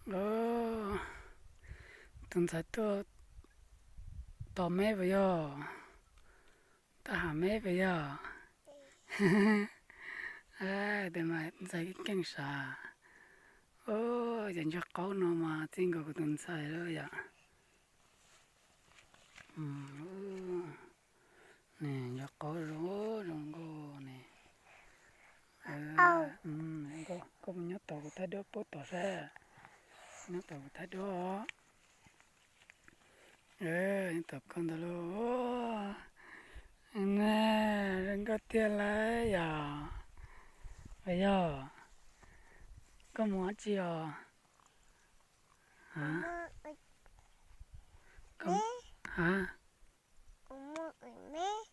Tus ntxhais tuaj tos meb puas yog? Tuaj hais meb puas yog? Tus mas ntxhais keej sav. Cov ntsuag qaub no mas txij nkaus kuv tus ntxhais lawm yom. Ntsuag qaub zoo zoo nkauj ne. Koj mus nyob tom kuv thaj duab pub tom saib. Nyob tom kuv thaj duab os. Nyob tom koj ntawd lauj. Zoo nkauj tiag lauj yom. Puas yog? Koj mus dab tsi os?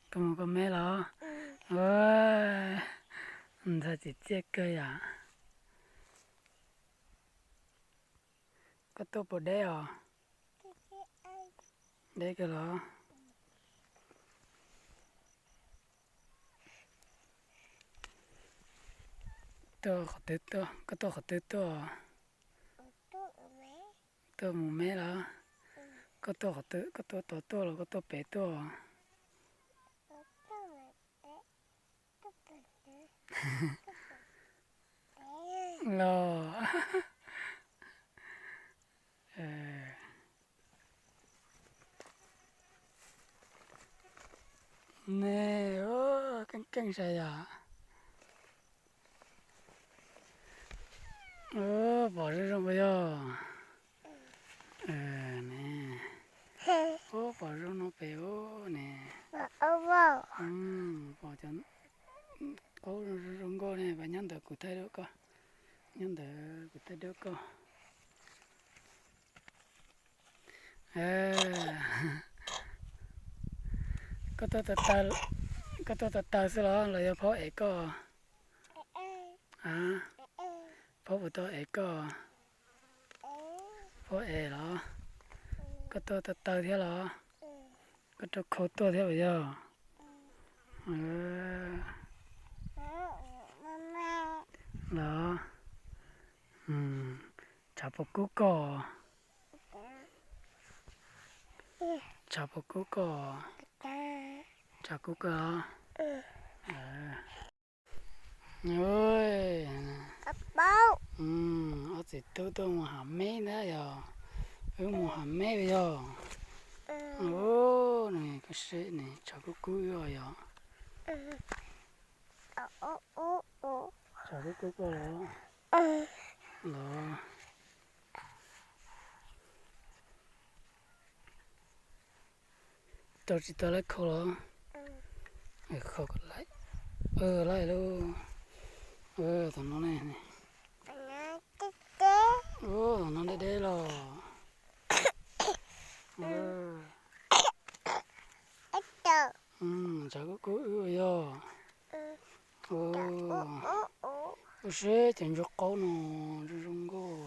Koj mus koj meb los? Ntxhais txiv txiaj kawg yom. Koj tuaj puas deb os? Deb kawg los? Tuaj qhov twg tuaj? Koj tuaj qhov twg tuaj? Tuaj mus meb los? Koj tuaj qhov twg? Koj tuaj tod tuaj los koj tuaj pem tuaj? Los. Ne, keej keej sav yom. Pom zoo zoo puas yog? Ne, pom zoo no pem ub ne. Pom cov qaub zoo zoo nkauj ne, pab nyob ntawm kuv thaj duab koj. Nyob ntawm kuv thaj duab koj. Koj tuaj taw taw xwb los los yog phauj ev koj? Phauj puas tau ev koj? Phauj ev los? Koj tuaj taw taw thiab los? Koj rau khau tuaj thiab puas yog? Los, tshav puas kub koj? Tshav puas kub koj? Tshav kub koj. Ob txiv tub tuaj mus hav meb ntag yog. Wb mus hav meb yog. Koj seb ne, tshav kub kub wb os yog. Tshav kub kub koj los? Los. Rau tsis tau laib khau los? Khau kom laib. Laib lauj. Tom no ne. Tom no deb deb los. Tshav kub kub wb yog. Ua seb cov ntsuag qaub no zoo zoo nkauj.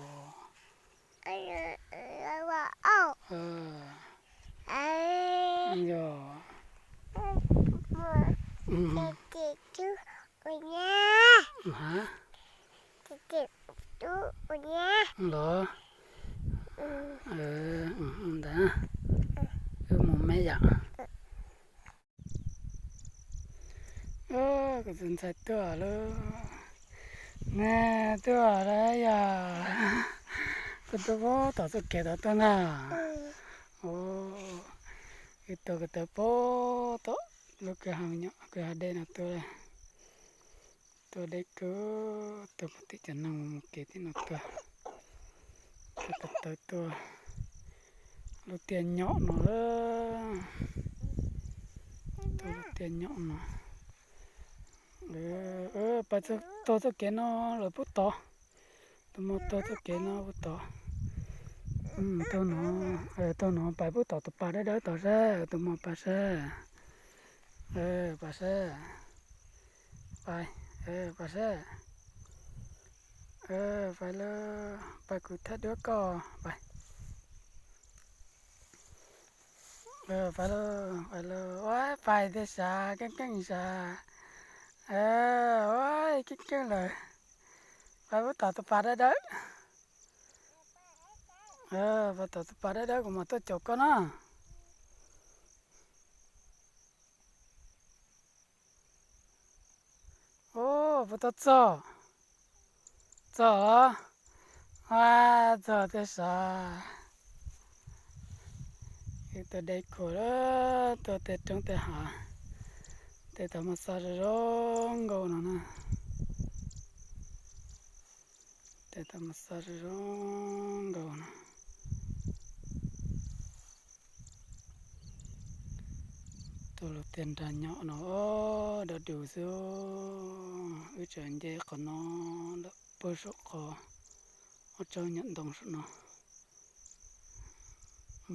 Yog. Los. Ntawd wb mus meb yom. Kuv tus ntxhais tuaj lawm. Ne, tuaj lawm yog. Koj tuaj pem tom txoj kev tod tuaj ntag. Wb tuaj koj tuaj pem tom lub kwj ha me nyuam kwj ha dej no tuaj. Tuaj deb kawg, tuaj mus tim cov neeg mus kev tim no tuaj. Tuaj ko taw tuaj lub tiaj nyom no lawm. Tuaj lub tiaj nyom no. Pais taug txoj kev no lawm pub tod. Tus muaj taug txoj kev no pub tod. Taug no, taug no pais pub tom tus pas dawb dawb tod seb, tus muaj pas seb. Pas seb. Pais, pas seb. Pais lawm, pais kuv thaj duab koj, pais. Pais lawm, pais lawm, ua pais tiag sav, keej keej sav. Ua keej keej lawm. Pais pub tom tus pas dawb dawb. Pas tom tus pas dawb dawb kuv mam tuaj caum koj na. Ub, puas tau txog? Txog los? Ua, txog tiag sav. Tus deb khuav lawm, tuaj tej roob tej hav, tej tau mas xa zoo zoo nkauj no na. Tej tau mas xa zoo zoo nkauj no. Tuaj lub tiaj nrag nyom no, dog du xwb. Wb tseem nce qhov no lawm, puag saum qhov ob tsob nyuam ntoo saum no.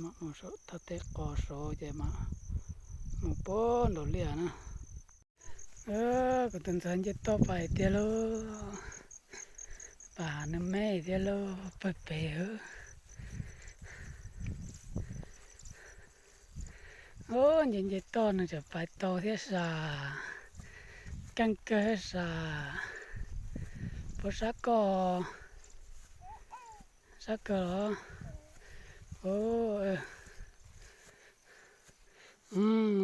Mam mus saum thaj teb qos saud ces mam mus puag nraum liaj na. Kuv tus ntxhais nce toj pais tiag lauj, pais nws me tiag lauj, pem pem. Ub, nce nce toj nws tseem pais tau thiab sas, keej kawg thiab sas. Puas sab koj? Sab kawg los?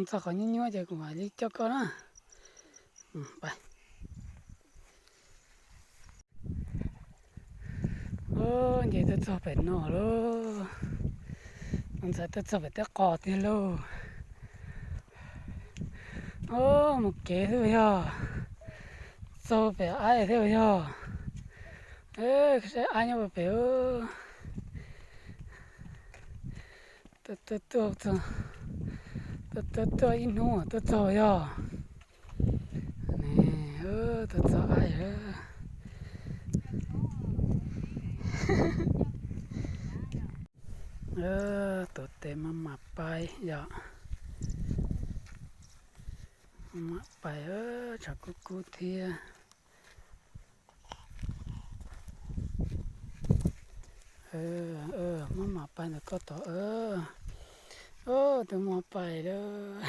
Txog qhov nyuab nyuab ces kuv mam li coj koj na. Ub, nce tuaj txog pem no lauj. Tus ntxhais tuaj txog pem tej qos tiag lauj. Ub, mus kev xwb yog, txog pem aib thiab yog. Saib aib nyob pem. Tuaj tuaj tuaj, tuaj tuaj tuaj ib hnub tuaj txog yog. Tuaj txog aib. Tuav tes maj mam pais yom. Maj mam pais, tshav kub kub thiab. Maj mam pais ntawm koj tod. Ub, tus muaj pais lawm.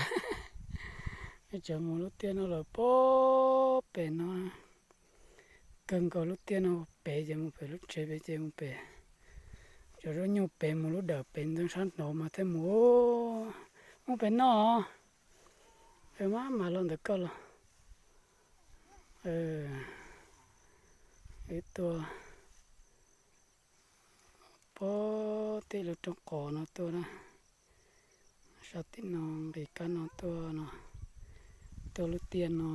Tseem mus lub tiaj no lawm pob pem no. Kawg nkaus lub tiaj no pem ces mus pem lub tsev pem ces mus pem. Cov zaub nyuj pem mus lub dawm pem ntxeev sab nraud mas thiaj mus. Mus pem no. Maj mam los ntawm koj los. Wb tuaj pob tej lub roob qos no tuaj na. Sab tim no nqis kab no tuaj no. Tuaj lub tiaj no.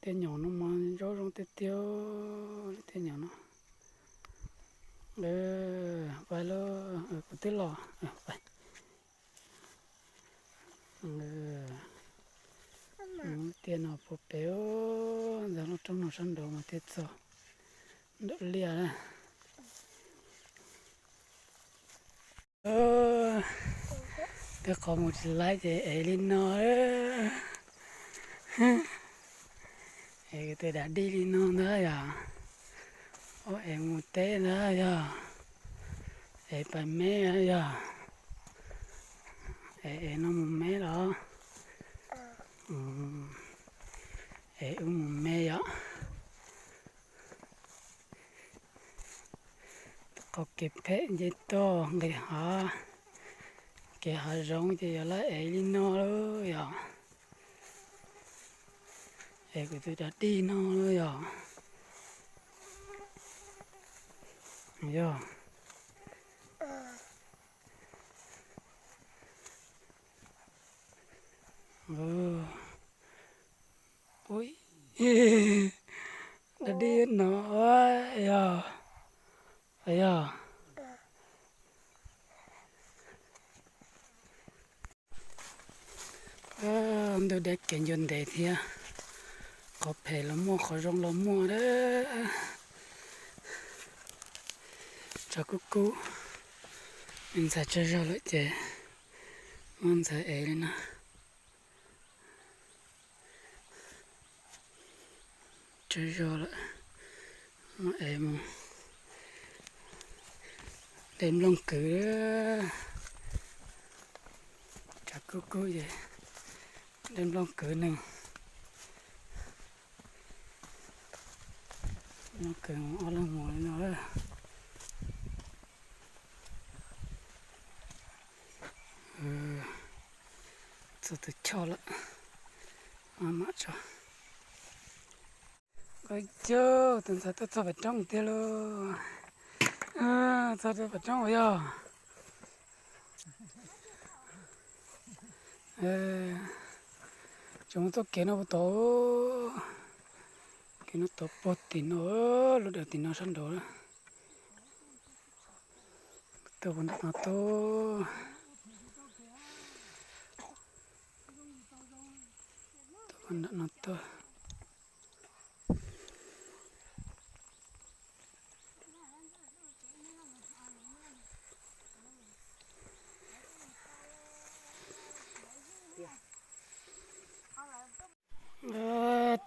Tiaj nyom no mas zaub zoo tiag tiag, lub tiaj nyom no. Pais lauj, kuv twb los. Tiaj no puag pem, ntxeev lub roob no sab nraud mas thiaj txog nraum liaj na. Tej qhov mus tsis laib ces ev li no. Ev tus dav dij li no ntag yog. Ub, ev mus teb ntag yog. Ev pais meb yog. Ev, ev no mus meb los? Ev wb mus meb yom. Qhov kev phem nce toj nqis hav, kev hav zoov ces yog lawv ev li no lawm yog. Ev kuv tus dav dij no lawm yog. Yog. Ui, dav dij no, yog, yog. Ntug deb kev ncua ntev thiab, qhov phem los muaj qhov zoo los muaj. Tshav kub kub, ntxhais tsawg zog lawm ces muab ntxhais ev li no. Tsawg zog lawm, muab ev mus de nplooj kwv. Tshav kub kub ces de nplooj kwv nws, nplooj kwv mus ob leeg mus li no. Txog tus choj lawm, mam tso. Koj yog tus ntxhais tuaj txog pem roob tiag lauj. Txog pem roob uas yog tsoom txoj kev no puas tau, kev no tau puag tim no, lub dawm tim no sab nraud. Tuaj puag nram no tuaj, tuaj puag nram no tuaj.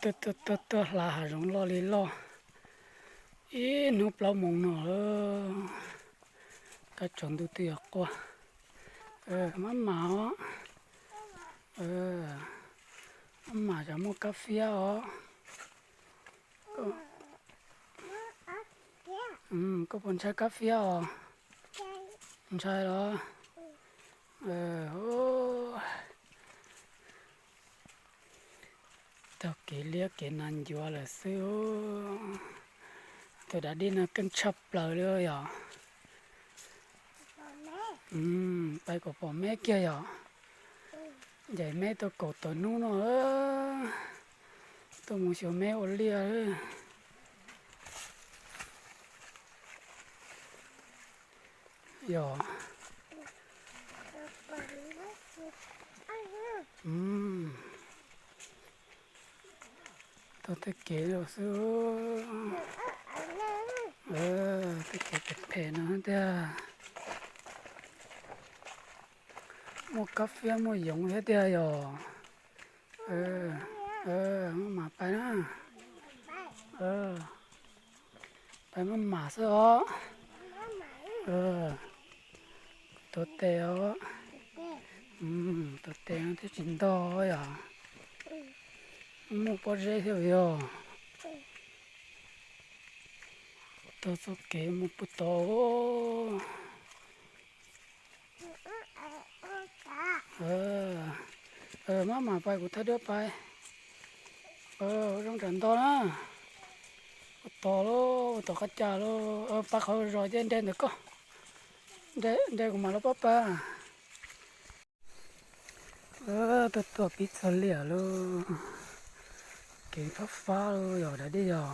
Tuaj tuaj tuaj tuaj hla hav zoov loj li loj, ib hnub plaub moos no lawm, kab tsaus ntuj twb yuav quaj. Maj mam os, maj mam tsam muaj kab fiab os. Koj puas ntshai kab fiab os? Ntshai los? Taug kev liab kev na ncuav lawm xwb. Tus dav dib no keej tshaj plaws li yom. Pais kom pom meb kiag yom. Ncaim meb tuaj kaum tawm hnub no, tuaj mus xyuas meb ua liaj. Yog, tuaj tej kev los xwb. Tej kev phem phem no tiag. Muaj kab fiab muaj yoov thiab tiag yog. Maj mam pais na. Pais maj mam xwb os. Tuav tes os. Tuav tes no thiaj tsis ntog yom. Muaj pob zeb thiab yog. Taug txoj kev mus puag tod. Maj mam pais kuv thawb duab pais. Ua zoo tsam ntog na. Ua tod lauj, ua tom qab cas lauj, pais qhov zos ces nres ntawm koj. Nres kuv mam los pab pais. Tuaj tuaj pib txog liaj lauj. Kev fab fab lauj yog dav dib yog.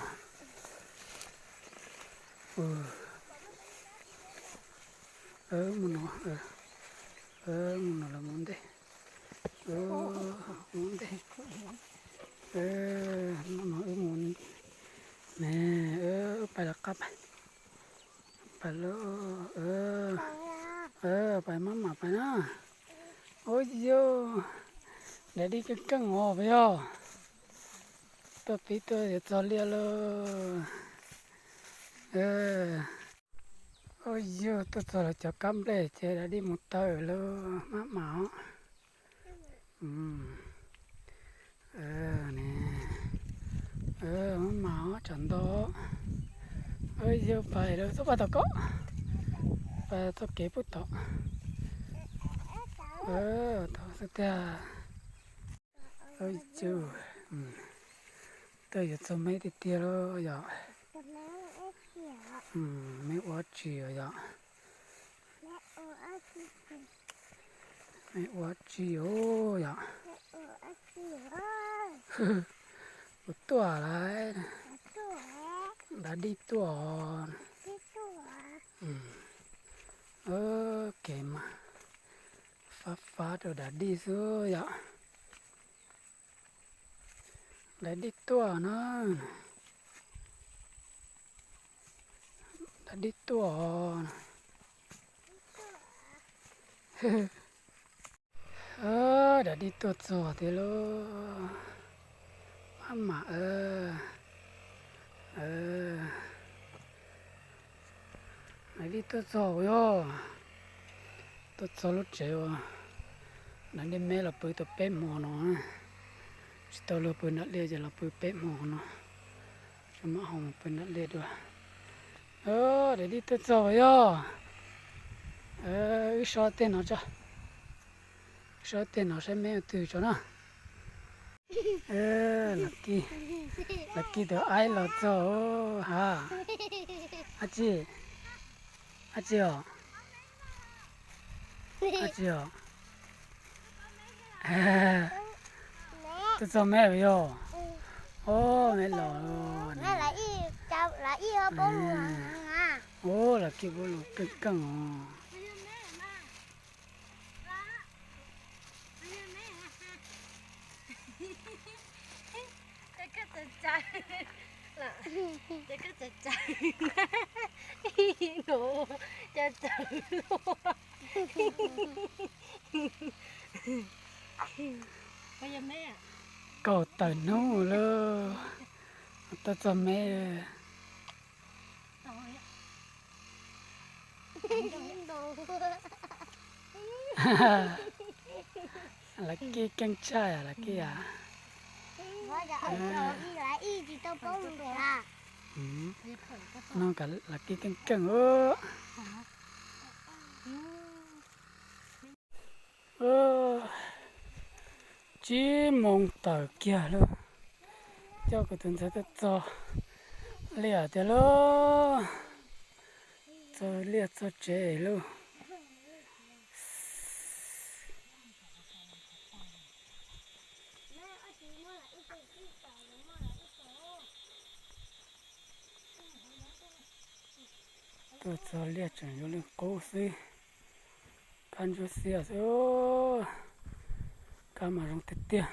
Mus no, mus no los mus ntej. Mus ntej. Mus no wb mus ne, wb pais lawv qab pais. Pais lauj, pais maj mam pais na. Ua yog, dav dib keej keej os puas yog? Tuaj pib tuaj yuav txog liaj lauj. Ua yog, tuaj txog lawv cov kab nplej ces dav dib mus tawm lauj maj mam os. Maj mam os, tsam ntog. Yog pais lawm, txhob pais tom koj, pais txoj kev puag tom. Tod xwb tiag. Tuaj yuav txog meb tiag tiag lauj yom. Meb ua dab tsi os yom? Meb ua dab tsi os yom? Kuv tuaj lawm. Dav dib tuaj. Kev mas fab fab rau dav dib xwb yom. Dav dib tuaj na. Dav dib tuaj. Dav dib tuaj txog tiag lauj. Maj mam. Dav dib tuaj txog yog. Tuaj txog lub tsev uas dav dib meb los pw tau peb hmo no. Tsis tau luag pw nram liaj ces los pw peb hmo no. Tsis mam ho mus pw nram liaj dua. Dav dib tuaj txog yog. Wb so tej no tso. Sab tej no saib meb ua twg tso na. Lawv kib tus aib los txog ha. Ab tsi, ab tsi os, ab tsi os. Tuaj txog meb yog. Ob, meb los. Ub, lawv kib pub lus keej keej os. Kaum tawm hnub lawm, tuaj txog meb. Lawv kib keej tshaj lawv kib a. No lawv kib keej keej. Tsib moos tawm kiag lawm, coj kuv tus ntxhais tuaj txog liaj tiag lauj. Txog liaj txog tsev lauj. Tuaj txog liaj tseem yuav leej qub xwb. Kab ntsuab xiab xwb. Kab mas zoo tiag tiag.